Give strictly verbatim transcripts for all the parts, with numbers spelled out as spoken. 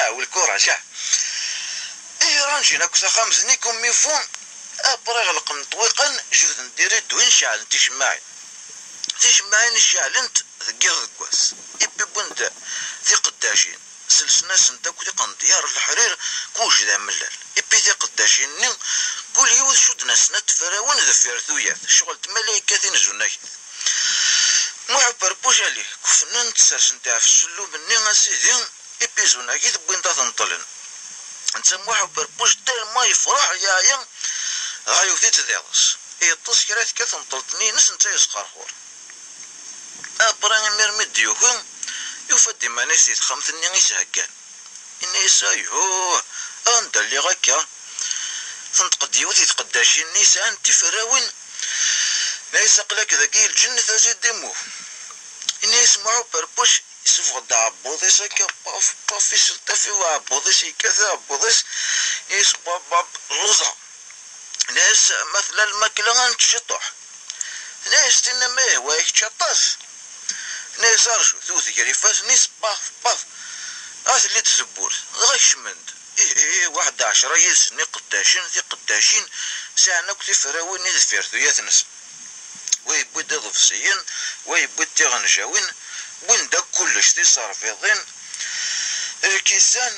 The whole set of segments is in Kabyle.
Awel kurac, ah. Ihi ranǧin akk taxxamt-nni comme il faut, après ɣelqen ṭṭwiqan, jebden-d iriduyen, ceɛlen ticemmaɛin. Ticemmaɛin i ceɛlent deg yiḍ deg wass, ipi wwin-d tiqeddacin, selsen-asent akk tiqendyar n leḥrir, kullec d amellal. Ipi tiqeddacin-nni, kul yiwet cudden-asen at tefrawin deffir tuyat, ccɣel tmalaykatin zunakit. Muḥ Uperpuc ali, kufnen-t, sersen-t ɣef ssellum-nni, a sidi, ipi zunakit wwin-t ad t-neṭlen. Netta Muḥ Uperpuc tellement yefreḥ, yeɛya, dɣa yewwet-itt d iḍes. Yeṭṭes kra tekka tenṭelt-nni-ines, netta yesxerxur. Après, imir mi d-yuki, yufa-d iman-is di texxamt-nni i s-heggan. Yenna-yas: "Ayhuh, anda lliɣ akka?" Tenṭeq-d yiwet di tqeddacin-nni yesɛan tiferrawin. Yenna-yas: "Aql-ak dagi i lǧennet a Zidimmu." Yenna-yas Muḥ Uperpuc, yessufeɣ-d aɛebbuḍ-is akka, paf, paf, iselṭaf i uɛebbuḍ-is, yekkat aɛebbuḍ-is, yenna-yas: "Bab, bab, luḍa." Tenna-yas: "Ma tella lmakla, ad nečč ciṭuḥ." Tenna-yas tinna: "Ma yehwa-yak aṭas." Tenna-yas: "Arju." Tewwet gar ifassen-is, paf, paf, ɣa telli-d tewwurt, dɣa kecmen-d. Ih, ih, ih, waḥed ɛecra yid-sen iqeddacen, tiqeddacin, sɛan akk tiferrawin-nni deffir tuyat-nsen. Wa yewwi-d iḍebsiyen, wa yewwi-d tiɣenjawin, wwin-d akk kullec, tiserbiḍin, lkisan,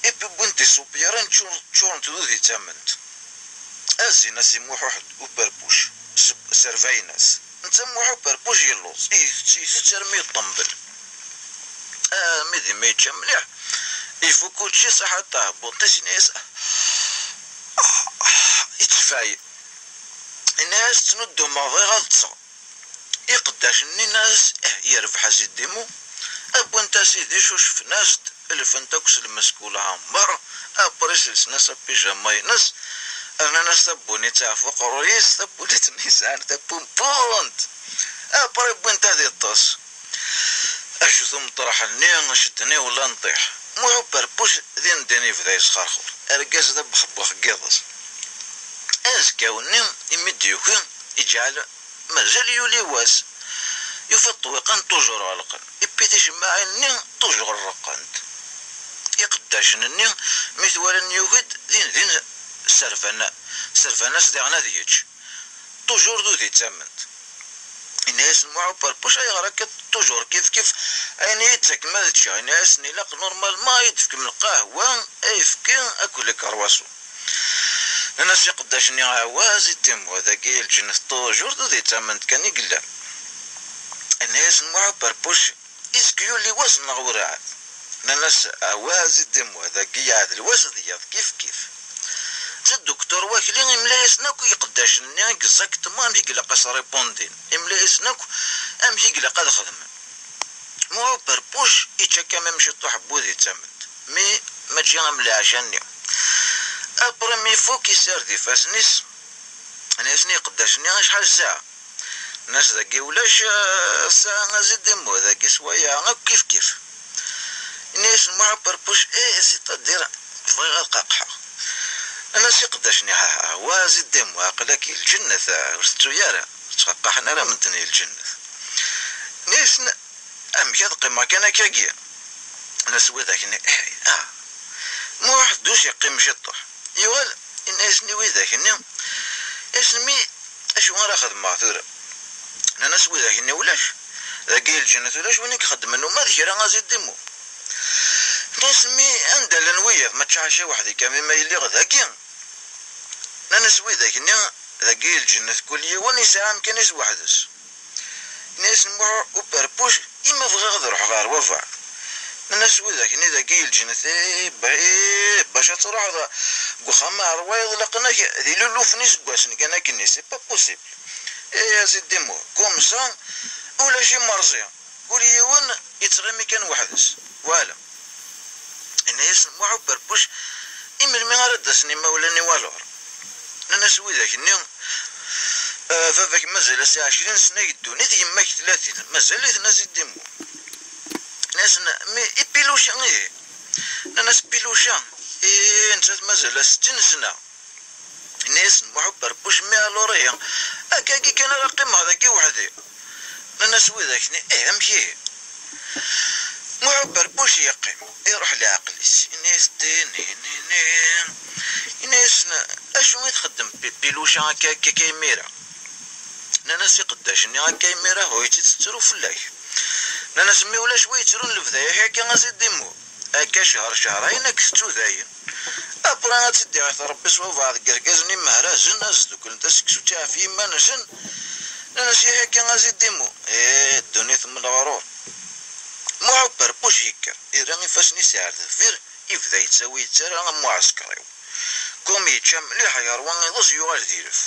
ipi wwin-d isupyaren ččur-, ččurent d udi d tamment. Azzin-as i Muḥ Uperpuc, s-, serbayen-as. Netta Muḥ Uperpuc yelluẓ, itett, itett armi yeṭṭembel. Armi d imi yečča mliḥ, ifuk učči, ṣaḥa taɛebbuḍt-is, yenna-yas: "Ittfay." Yenna-yas: "Ttnuddumeɣ, bɣiɣ ad ṭṭseɣ." Iqeddacen-nni nnan-as: "Eh, yerbeḥ a Zidimmu." Wwin-t a sidi, cucfen-as-d, lfen-t akk s lmesk u lɛember, après selsen-as apijama-ines, rnan-as tabunit ɣef uqerruy-is, tabunit-nni yesɛan tapumpunt. Après wwin-t ad iṭṭes. Acu-t umeṭreḥ-nni, cedden-i wala nṭiḥ. Muḥ Uperpuc din din yebda yesxerxur. Argaz d abexbex n yiḍes. Azekka-nni, imi d-yuki, iǧɛel mazal yuli wass. Yufa ṭṭwiqan tujur ɣelqen. Ipi ticemmaɛin-nni tujur reqqent. Iqeddacen-nni, mi t-walan yuki-d, din din serfan, serfan-as diɣen ad yečč. Tujur d udi d tamment. Yenna-yasen Muḥ Uperpuc: "Ayɣer akka tujur kif kif? Ayen i yi-d-tefkem ad ččeɣ." Yenna-yasen: "Ilaq normalement ad yi-d-tefkem lqahwa, ayefki akked le croissant." Nnan-as iqeddacen-nni: "Awa a Zidimmu, dagi lǧennet tujur d udi d tamment kan i yellan." Yenna-yasen Muḥ Uperpuc: "Izg yuli wass neɣ werɛad?" Nnan-as: "Awa a Zidimmu, dagi yeɛdel wass d yiḍ kif kif." Dduktur Wakli imla-yasen akk i iqeddacen-nni exactement amek i ilaq ad s-ripundin. Imla-yasen akk amek i ilaq ad xedmen. Muḥ Uperpuc yečča quand même ciṭuḥ n wudi d tamment, mais mačči am leɛca-nni. Après mi ifuk, yessared ifassen-is, nnan-asen i iqeddacen-nni: "Acḥal ssaɛa?" Nnan-as: "Dagi ulac, eh, ssaɛa a Zidimmu, dagi s waya akk kif kif." Nnan-asen Muḥ Uperpuc: "Eh, c'est-à-dire, bɣiɣ ad qaqḥeɣ." Nnan-as iqeddacen-nni: "Ha, ha, wa a Zidimmu, aql-ak i lǧennet, eh, ur tettu ara, ur ttqaqqaḥen ara medden i lǧennet." Nnan-asen: "Amek ad qqimeɣ kan akkagi?" Nnan-as widak-nni: "Eh, ah." Muḥ Uperpuc yeqqim ciṭuḥ. Yuɣal, yenna-yasen i widak-nni: "Ass-nni, acu ara xedmeɣ tura?" Nnan-as widak-nni: "Ulac. Dagi i lǧennet ulac win i ixeddmen uma d kra a Zidimmu." Nnan-as: "Mi anda llan wiyaḍ, ma ččaḥ aci weḥd-i, kami ma yelliɣ dagi?" Nnan-as widak-nni: "Dagi i lǧennet kul yiwen yesɛa amkan-is weḥd-s." Nnan-as Muḥ Uperpuc: "Ima bɣiɣ ad ruḥeɣ ɣer wabeɛd." Nnan-as widak-nni: "Dagi i lǧennet, eh, ba-, eh, bac ad truḥeḍ deg uxxam ar wayeḍ laqen-ak di luluf n iseggasen kan akkenni, c'est pas possible." Eh, a Zidimmu, comme ça, ulac imerẓi. Kul yiwen yettɣimi kan weḥd-s. Voilà. Yenna-yasen Muḥ Uperpuc: "I melmi ara d-asen imawlan-iw alors?" Nnan-as widak-nni: "Eh, baba-k mazal-as ɛecrin sna i ddunit, yemma-k tlatin, mazal-iten a Zidimmu." Nnan-asen: "Mais i Piluca ihi?" Nnan-as: "Piluca? Ih, nettat mazal-as settin sna." Yenna-yasen Muḥ Uperpuc: "Mais alors ihi, akkagi kan ara qqimeɣ dagi weḥd-i?" Nnan-as widak-nni: "Eh, amek ihi?" Muḥ Uperpuc yeqqim. yeqqim, iruḥ leɛqel-is, yenna-yas: "Tini, nini." Yenna-yasen: "Acu i txeddem Pi-, Piluca akka, akka, akka imir-a?" Nnan-as iqeddacen-nni: "Akka imir-a, hu, yettru fell-ak." Nnan-as: "Mi ulac wi yettrun lebda-yak akka a Zidimu? Akka cehṛ, cehṛayen, ad k-tettu dayen. Après ad tt-id-iɣit Ṛebbi s wabɛaḍ n yergazen imehrazen, ad sduklen taseksu-tt ɣef yiman-nsen." Nnan-as: "Yak akka a Zidimu." Ih, ddunit m leɣrur. Muḥ Uperpuc yekker, irra ifassen-is ar deffir, yebda yettawi yettarra am uɛeskriw. Kum yečča mliḥ, yerwa iḍes, yuɣal d ilef.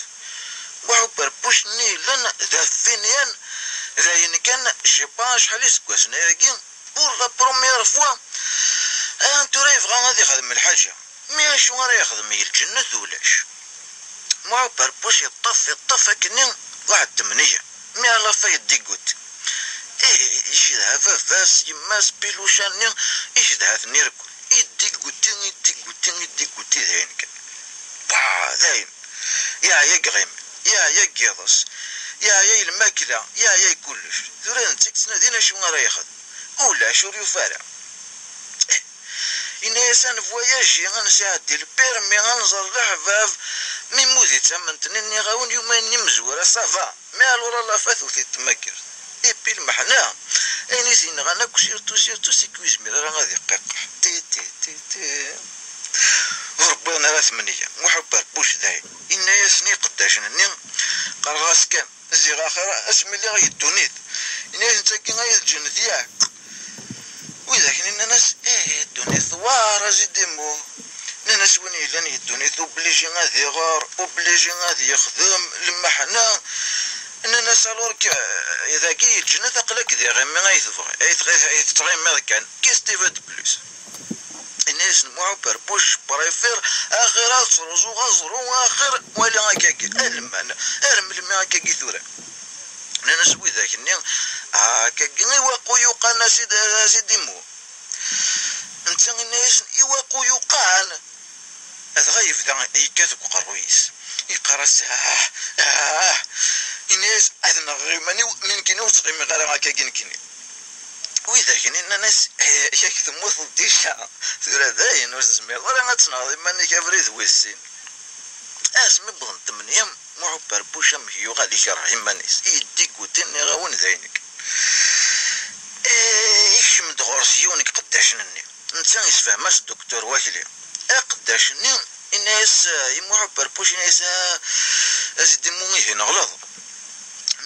Muḥ Uperpuc-nni yellan d afinyan, d ayen kan, je sais pas acḥal iseggasen ayagi, pour la première fois, ahan tura yebɣa ad ixdem lḥaǧa. Mi acu ara yexdem i lǧennet? Ulac. Muḥ Uperpuc yeṭṭef, yeṭṭef akkenni waḥed tmenya. Mi ala fa yeddigut. Ih, icedha baba-s, yemma-s, Piluca-nni, icedha-ten irkul. Idiguti, idiguti, idiguti, d ayen kan. Bah, d ayen. Yeɛya deg iɣimi, yeɛya deg yiḍes, yeɛya i lmakla, yeɛya i kullec. Tura d netta i yettnadin acu ara yexdem. Ulac, ur yufi ara. Ih, yenna-yas: "Ad nvoyaji, ad nesɛeddi lpirmi, ad nẓer leḥbab." Mi mmud ittamen-ten, nniɣ-awen, yumayen n imezwura, ça va. Mais alors à la fin tewwet-it tmagart. Et puis lmeḥna, ayen i t-yenɣan akk, surtout, surtout, c'est que ur yezmir ara ad iqiqeḥ. Ti, ti, ti, ti. Ur wwiḍen ara tmenya. Muḥ Uperpuc dayen. Yenna-yasen i iqeddacen-nni: "Qqareɣ-as kan, ziɣ axir asmi lliɣ di ddunit." Yenna-yasen: "Tagi ay d lǧennet, yak?" Widak-nni nnan-as: "Ih, ddunit tewɛer a Zidimu." Nnan-as: "Win yellan di ddunit obligé ad iɣer, obligé ad yexdem, lmeḥna." Nnan-as: "Alors que, eh, dagi lǧennet aql-ak di iɣimi ay tebɣi, ay tɣi-, ay tettɣimiḍ kan. Qu'est-ce que tu veux de plus?" Yenna-yasen Muḥ Uperpuc: "Je préfère axir ad ttruẓuɣ aẓru axir wala akkagi. Alman, ar melmi akkagi tura?" Nnan-as widak-nni: "Ah, akkagi i waqu yuqan a Sidi, a Zidimu." Netta yenna-yasen: "I waqu yuqan?" Dɣa yebda yekkat deg uqerruy-is. Yeqqar-as: "Ah, ah." Yenna-yas: "Ad nɣeɣ iman-iw, mi nekkini ur ttɣimiɣ ara akkagi nekkini." Widak-nni nnan-as: "Eh, yak temmuteḍ déjà. Tura dayen ur tezmireḍ ara ad tenɣeḍ iman-ik abrid wis sin." Asmi wwḍen tmenya, Muḥ Uperpuc amek yuɣal ikerreh iman-is. Yeddigguti, nniɣ-awen d ayen kan. Eh, ikcem-d ɣur-s yiwen n iqeddacen-nni. Netta yessefhem-as Doktur Wakli. Aqeddac-nni yenna-yas, eh, i Muḥ Uperpuc, yenna-yas: "A, a Zidimu, ihi neɣleḍ.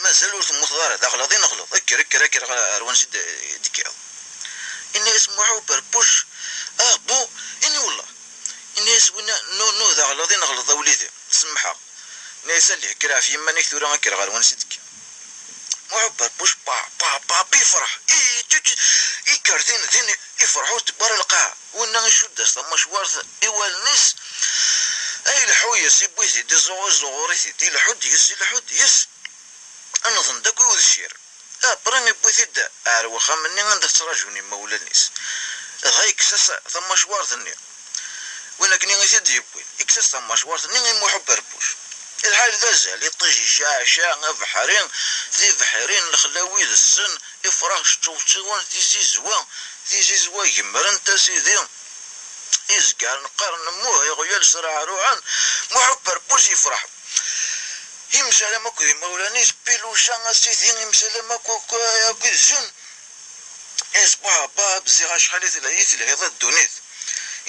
Mazal ur temmuteḍ ara, d aɣlaḍ i neɣleḍ. Kker, kker, kker ɣer, ɣer wansi d-, d-tekkiḍ." Yenna-yas Muḥ Uperpuc: "Ah bon? Ini wellah." Yenna-yas winna: "Non, non, d aɣlaḍ i neɣleḍ a wlidi. Semmḥeɣ." Yenna-yas: "Alih, kker ɣef yiman-ik tura, kker ɣer wansi d-tekkiḍ." Muḥ Uperpuc, pa, pa, pa, pa, yefreḥ. I, tu, tu, ikker din, din, ifreḥ ur tewwi ara lqaɛa. Winna icudd-as tamacwart i wallen-is, ay ileḥḥu yes, iwwi-t-id, iẓu-, iẓuɣur-it-id, ileḥḥu-d yes, ileḥḥu-d yes. Nḍen-d akk i udcir. Après, iwwi-t-id ar wexxam-nni anda ttraǧun imawlan-is. Dɣa yekkes-as tamacwart-nni. Win akken i t-id-yewwin, yekkes-as tamacwart-nni i Muḥ Uperpuc. Lḥal d azal, iṭij iceɛceɛ, abeḥri, tibḥirin, lexlawi dessen, ifrax ččewčiwen, tizizwa, tizizwa gemrent a sidi. Izgaren qqaren muh, iɣyal sreɛruɛen, Muḥ Uperpuc yefreḥ. Imsalam akk d imawlan-is, Piluca a sidi, imsalam akk, akk, akk yid-sen. Isbuḥ, bab, ziɣ acḥal i tela-, i telhiḍ a ddunit.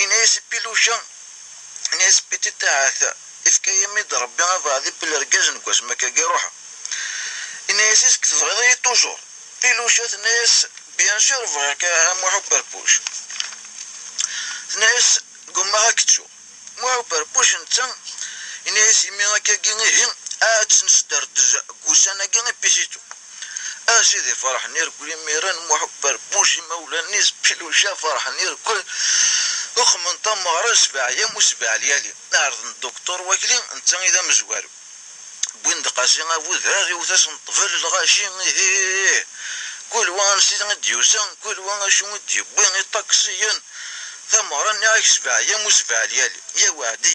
Ini-as i Piluca, ini-as: "Petit, ahat ifka-yam-id Rebbi abeɛdi, lergaz n wasmi akka i ruḥeɣ." Ini-as: "Est-ce que tebɣiḍ-iyi toujours?" Piluca tenna-yas: "Bien sûr bɣiɣ-k a Muḥ Uperpuc." Tenna-yas: "Gummaɣ ad k-ttuɣ." Muḥ Uperpuc netta, ini-as: "Imi akkagi ihi, ad tt-nesderdez deg ussan-agi i Pisitu." A sidi, ferḥen irkul imiren, Muḥ Uperpuc, imawlan-is, Piluca, ferḥen irkul. Uqmen tameɣra, sebɛa yam u sebɛa lyali. Ɛerḍen Doktur Wakli, netta i d amezwaru. Wwin-d Qasi Abudrar, iwet-asen ṭṭbel, lɣaci, ihi. Kul wa ansi i d-yusa, kul wa acu i d-yewwi, iṭaksiyen. Tameɣra-nni ak sebɛa yam u sebɛa lyali. Ya weɛdi,